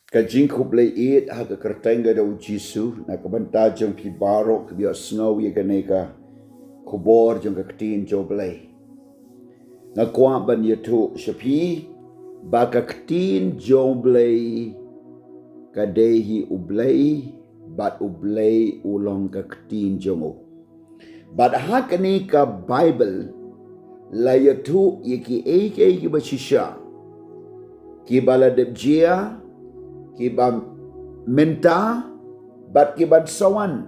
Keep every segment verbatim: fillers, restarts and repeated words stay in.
Ka jingkhublei ïeit ha ka kyrteng ka jong u Jisu, na ka bynta jong phi baroh kiba ïohsngew ïa kane ka khubor jong ka ktien jong u Blei. Nga kwah ban ïathuh sha phi ba ka ktien jong u Blei ka dei hi u Blei, bad u Blei u long ka ktien jong u. Bad ha kane ka Baibl la ïathuh ïa kiei kiei kiba shisha, kiba la dep jia, kiba mynta, bad kiban sa wan.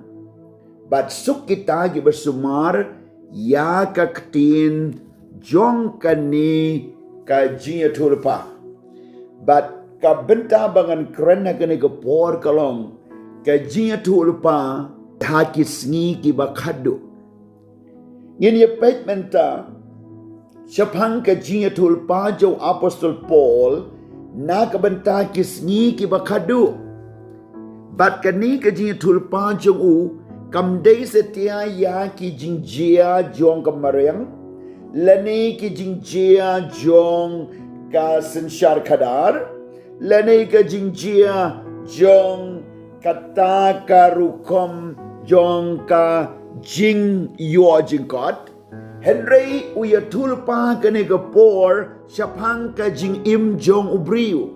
Bad suk kita kiba sumar ïa ka ktien jong kane ka jingïathuhlypa. Bad ka bynta ba ngan kren ha kane ka por ka long ka jingïathuhlypa ha ki sngi kiba khadduh. Ngin ïa peit mynta shaphang ka jingïathuhlypa jong u Apostol Paul na ka bynta ki sngi kiba khadduh. Bad kane ka jingïathuhlypa jong u kam dei satia ïa ki jingjia jong ka mariang, lane ki jingjia jong ka synshar khadar, lane ka jingjia jong kata ka rukom jong ka jingïoh jingkot. Hynrei u ïathuhlypa kane ka por shaphang ka jingim jong u briew,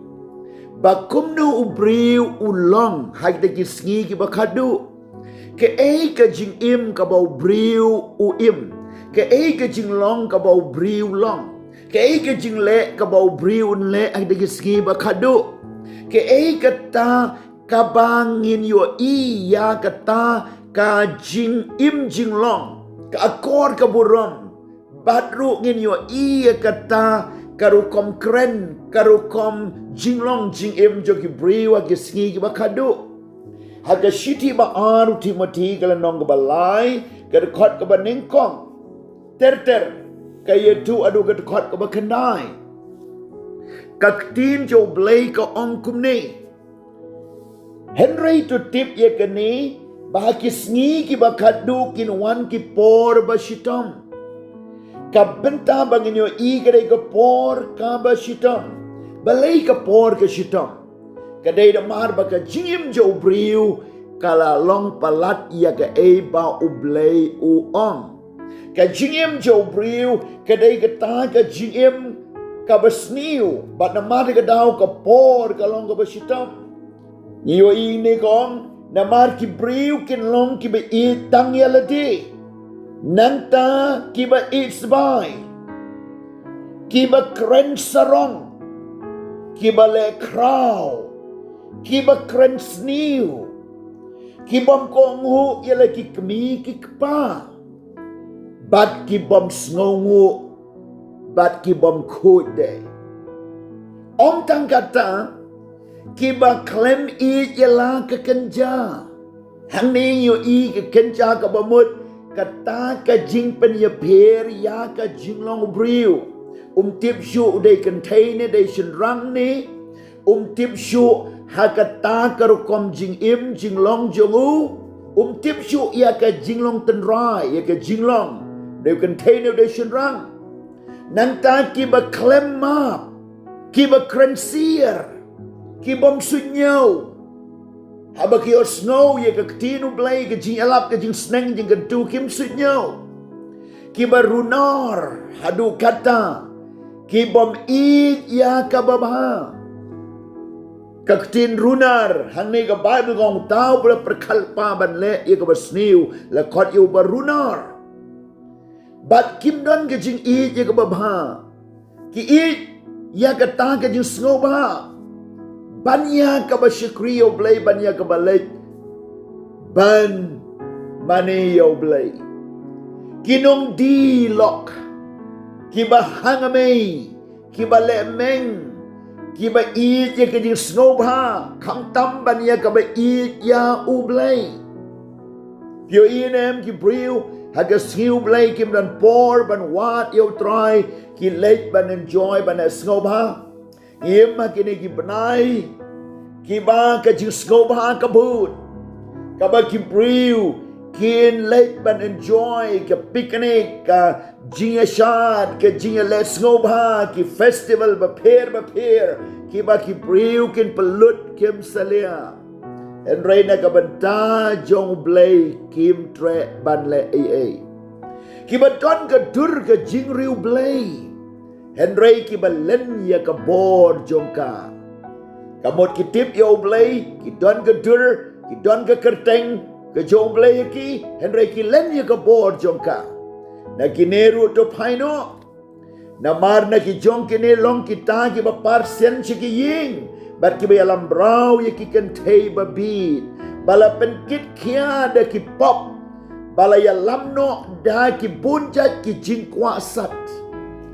ba kumno u briew u long ha kita ki sngi kiba khadduh. Kaei ka jingim kaba u briew u im, kaei ka jinglong kaba u briew u long, kaei ka jingleh kaba u briew un leh ha kita ki sngi ba khadduh. Kaei kata kaba ngin ïohi ïa kata ka jingim jinglong, ka akor ka burom. Bad ruh ngin ïohi ïa kata ka rukom kren, ka rukom jinglong jingim jong ki briew ha ki sngi kiba khadduh. Ha ka shithi ba ar u Timothi ka lynnong kaba lai, ka dkhot kaba nyngkong ter ter, ka ïathuh haduh ka dkhot kaba khyndai. Ka ktien jong u Blei ka ong kumne: Hynrei to tip ïa kane, ba ha ki sngi kiba khadduh kin wan ki por ba shitom. Ka bynta ba ngin ïohi ka dei ka por kaba shitom. Balei ka por ka shitom? Ka dei namar ba ka jingim jong u briew ka la long palat ïa kaei ba u Blei u ong. Ka jingim jong u briew ka dei kata ka jingim kaba sniew, bad namar kata ka daw ka por ka long kaba shitom. Ngi ïohi ne ka ong, namar ki briew kin long kiba ïeit tang ïa lade, nangta kiba ïeit sbai, kiba kren sarong, kiba leh khraw, kiba kren sniew, ki bym kohnguh ïa la ki kmie ki kpa, bad ki bym sngewnguh, bad ki bym khuid de. Ym tang kata, kiba khlem ïeit ïa la ka kynja. Hangne ngi ïohi ka kynja kaba mut kata ka jingpynïapher ïa ka jinglong u briew. Um tip shuh u dei kynthei ne dei shynrang ne. Um tip shuh ha kata ka rukom jingim jinglong jong u. Um tip shuh ïa ka jinglong tynrai, ïa ka jinglong, dei kynthei ne dei shynrang. Nangta kiba khlem map, kiba kren sir, ki bym suidñiew. Haba ki ïohsngew ïa ka ktien u Blei, ka jingïalap, ka jingsneng jingkyntu, kim suidñiew. Kiba runar, haduh kata, ki bym ïeit ïa kaba bha. Ka ktien runar hangne ka Baibl ka ong, uta uba la pyrkhat lypa ban leh ïa kaba sniew la khot ïa uba runar. Bad kim don ka jingïeit ïa kaba bha. Ki ïeit ïa kata ka jingsngewbha ban ïa kaba shakri ïa u Blei, ban ïa kaba leit ban mane ïa u Blei. Ki nongdie lok, kiba hangamei, kiba lehmeng, kiba ïeit ïa ka jingsngewbha khamtam ban ïa kaba ïeit ïa u Blei. Phi ïohi ne em, ki briew ha ka sngi u Blei kim don por ban wad ïa u Trai, ki leit ban enjoy, ban ïa sngewbha. Im ha kine ki bnai kiba ka jingsngewbha ka bud, kaba ki briew kin leit ban enjoy ka picnic, ka jingïashad, ka jingïaleh sngewbha, ki festival bapher bapher kiba ki briew kin pynlut kim salia. Hynrei na ka bynta jong U Blei kim treh ban leh ei ei. Kiba don ka dur ka jingriewblei, hynrei kiba len ïa ka bor jong ka. Ka mut ki tip ïa U Blei, ki don ka dur, ki don ka kyrteng ka jong U Blei ïa ki, hynrei ki len ïa ka bor jong ka. Na kine ruh to phai noh. Namar na ki jong kine long kita kiba par sien sha ki ïing, bad kiba ïalam braw ïa ki kynthei babit, ba la pynkit khia da ki pop, ba la ïalam noh da ki bun jait ki jingkwah sat.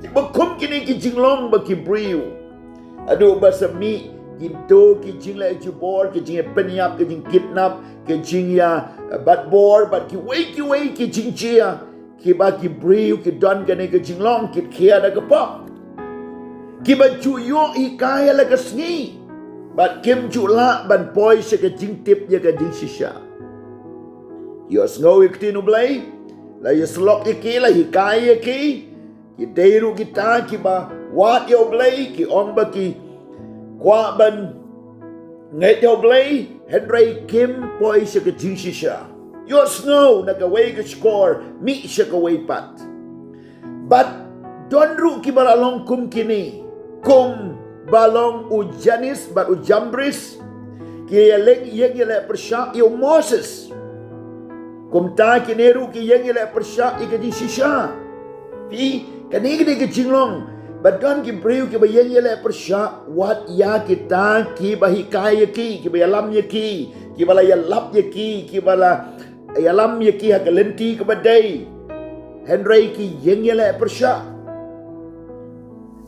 Kiba kum kine ki jinglong ba ki briew, haduh ba sa mih ki to ki jingleh jubor, ki jingïapynïap, ki jingkidnap, ki jingïa, eh, bat bor, bad kiwei kiwei ki jingjia, kiba ki briew ki don kane ka jinglong kit khia da ka pop. Kiba ju ïoh hikai ha la ka sngi, bad kim ju lah ban poi sha ka jingtip ïa ka jingshisha. Ïohsngew ïa ka ktien U Blei, la ïasyllok ïa ki, la hikai ïa ki. Ki dei ruh kita kiba wad ïa U Blei, ki ong ba ki kwah ban ngeit ïa U Blei, hynrei kim poi sha ka jingshisha. Ïohsngew na kawei ka shkor mih sha kawei pat. Bad don ruh kiba la long kum kine, kum ba long u Janis bad u Jambris, ki ïeng ïeng ïaleh pyrshah ïa u Moses. Kumta kine ruh ki ïeng ïaleh pyrshah ïa ka jingshisha. Phi, kane ka dei ka jinglong ba don ki briew kiba ïeng ïaleh pyrshah wat ïa kita kiba hikai ïa ki, kiba ïalam ïa ki, kiba la ïalap ïa ki, kiba la ïalam ïa ki ha ka lynti kaba dei. Hynrei ki ïeng ïaleh pyrshah.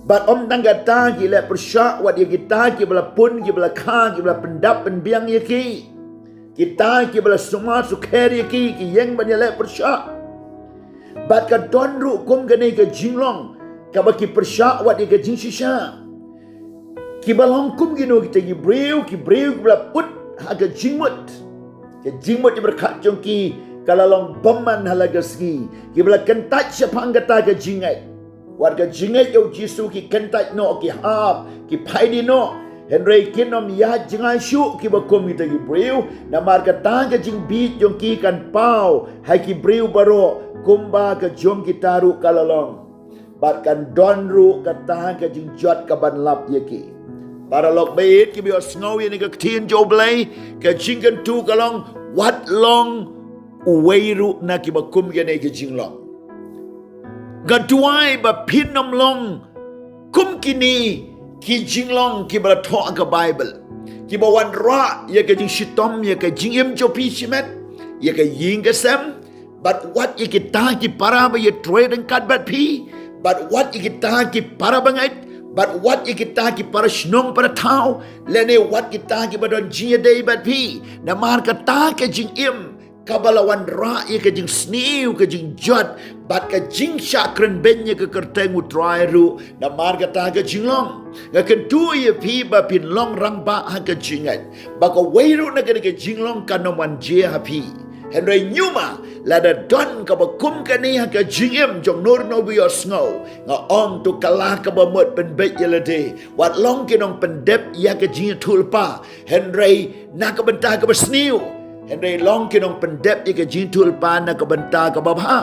Bad ym tang kata, ki leh pyrshah wat ïa kita kiba la pun, kiba la kha, kiba la pyndap pynbiang ïa ki. Kita kiba la sumar sukher ïa ki, ki ïeng ban ïaleh pyrshah. Bad ka don ruh kum kane ka jinglong kaba ki pyrshah wat ïa ka jingshisha. Kiba long kum kino kita ki briew, ki briew kiba la put ha ka jingmut. Ka jingmut jingpyrkhat jong ki ka la long bymman ha la ka sngi. Kiba la kyntait shaphang kata ka jingngeit. Wat ka jingngeit ïa u Jisu ki kyntait noh, ki hap, ki phaidien noh. Hynrei kin ym ïaid jngai shuh kiba kum kita ki briew, namar kata ka jingbieit jong ki kan paw ha ki briew baroh, kumba ka jong kita ruh ka la long. Bad kan don ruh kata ka jingjot kaban lap ïa ki. Paralok baieit kiba ïohsngew ïa kane ka ktien jong U Blei, ka jingkyntu ka long, wat long uwei ruh na kiba kum kane ka jinglong. Nga duwai ba phin ym long kum kine ki jinglong kiba la thoh ha ka Baibl, kiba wanrah ïa ka jingshitom, ïa ka jingim jong phi shimet, ïa ka ïing ka sem, bad wat ïa kita ki para ba ïatrei ryngkat bad phi, bad wat ïa kita ki para bangeit, bad wat ïa kita ki para shnong para thaw, lane wat kita kiba don jingïadei bad phi. Namar kata ka jingim kaba la wanrah ïa ka jingsniew, ka jingjot, bad ka jingshah kren beiñ ïa ka kyrteng U Trai ruh, namar kata ka jinglong. Nga kyntu ïa phi ba phin long rangbah ha ka jingngeit, ba kawei ruh na kane ka jinglong kan ym wan jia ha phi. Hynrei ñiuma, lada don kaba kum kane ha ka jingim jong no ruh no ba ïohsngew, nga ong to kylla kaba mut pynbeit ïa lade, wat long ki nongpyndep ïa ka jingïathuhlypa, hynrei na ka bynta kaba sniew. Hynrei long ki nongpyndep ïa ka jingïathuhlypa na ka bynta kaba bha.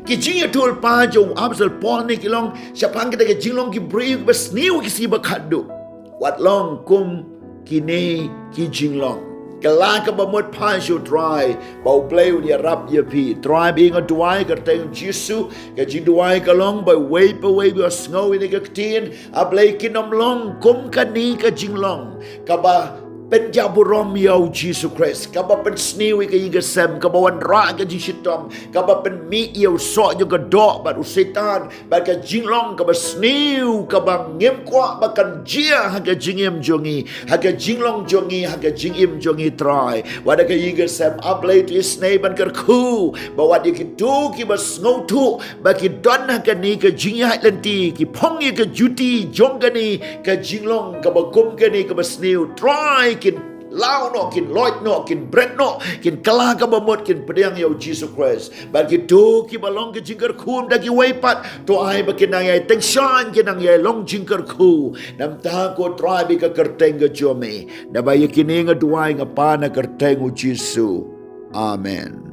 Ki jingïathuhlypa jong u Apostol Paul ne ki long shaphang kita ki jinglong ki briew kiba sniew, ki sngi ba khatduh. Wat long kum kine ki jinglong. Kylla kaba mut phai sha U Trai, ba U Blei un ïarap ïa phi. Trai, ba nga duwai ha ka kyrteng Jisu, ka jingduwai ka long ba uwei pa uwei ba ïohsngew ïa kane ka ktien, A Blei, kin ym long kum kane ka jinglong kaba pynjah burom ïa U Jisu Khrist, kaba pynsniew ïa ka ïing ka sem, kaba wanrah ka jingshitom, kaba pynmih ïa u soh jong ka doh bad u Soitan, bad ka jinglong kaba sniew, kaba ngim kwah ba kan jia ha ka jingim jong ngi, ha ka jinglong jong ngi, ha ka jingim jong ngi, Trai. Wat ha ka ïing ka sem, A Blei, to isynei ban kyrkhu ba wat ïa kito kiba sngewthuh ba ki don ha kane ka jingïaid lynti, ki phong ïa ka juti jong kane ka jinglong kaba kum kane kaba sniew, Trai, kin law noh, kin loit noh, kin bret noh, kin kylla ka bamut, kin pdiang ïa u Jisu Khrist. Bad kito kiba long ki jingkyrkhu da kiwei pat, to ai ba kin nang ïai tyngshaiñ, kin nang ïai long jingkyrkhu. Namar ko Trai ba ka kyrteng ka jong me. Naba ïa kine nga duwai nga pan ha kyrteng u Jisu. Amen.